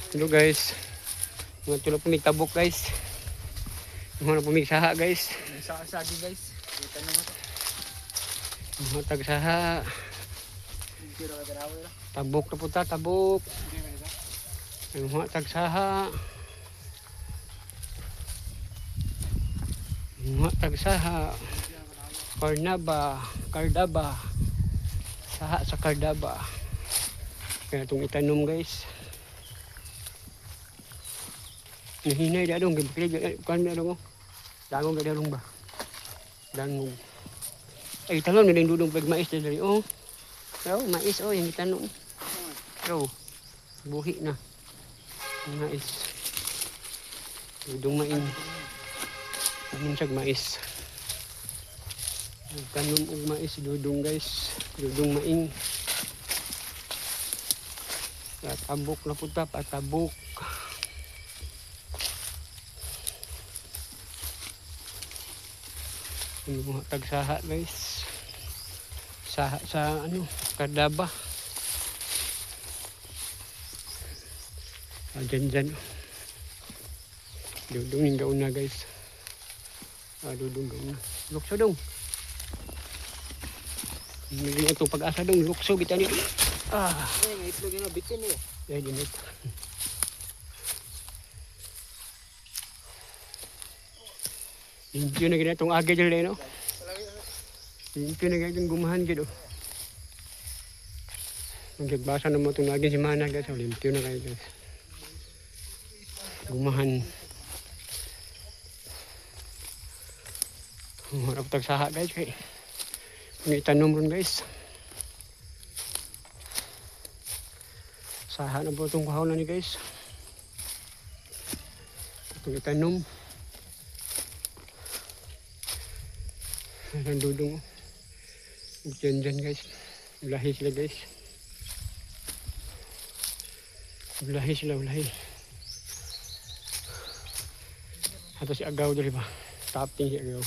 Hello guys. Mga tulog pumitabok guys. Mga pumigsaha guys. Sa saging guys. Kita nyo to. Mga tagsaha. Tabok na puta, tabok. Ang mga tagsaha. Mga tagsaha. Karnaba, Kardaba. Saha sa Kardaba. Kaya itong itanom guys. Nahinay da dong, gibukilig kan na dong. Dangog da dong ba. Dangog. Ay tanom ni dudong pag mais dali oh. Oh, mais oh, yung itanom. Oh. Buhi na. Mais. Dudong main. Tanom siyag mais. Tanom og mais dudong guys. Dudong maing. Patabok na puta, patabok. Ano mga tagsaha guys. Saha sa ano, Kardaba. Ah, dyan dyan. Dudong yung gauna guys. Ah, dudong gauna. Lukso dong. Hindi itong pag-asa dong. Lukso kita ni. Ah. Ay, may itlog yun. Bitin eh. Ay, dinit. Limpyo na gina itong agi dyan, no? Limpyo na gina itong gumahan gino. Ang nagbasa na mo itong lagi si Mana guys. So, limpyo na kayo guys. Gumahan. Harap tagsaha guys. Kay. May itanom ron guys. Saha na po itong kuhaw na ni guys. Itong itanom. Ang dudong. Diyan dyan guys. Ulahi sila guys. Ulahi sila, ulahi. Ato si Agaw dali ba? Tapping si Agaw.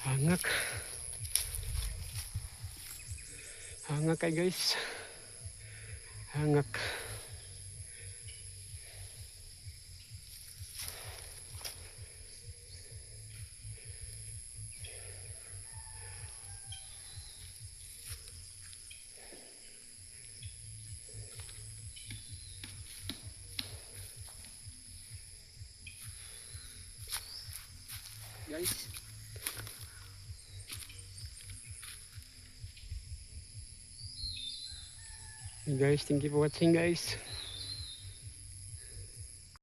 Hangak. Hangak kay guys. Hangak. Guys. Hey guys, thank you for watching guys.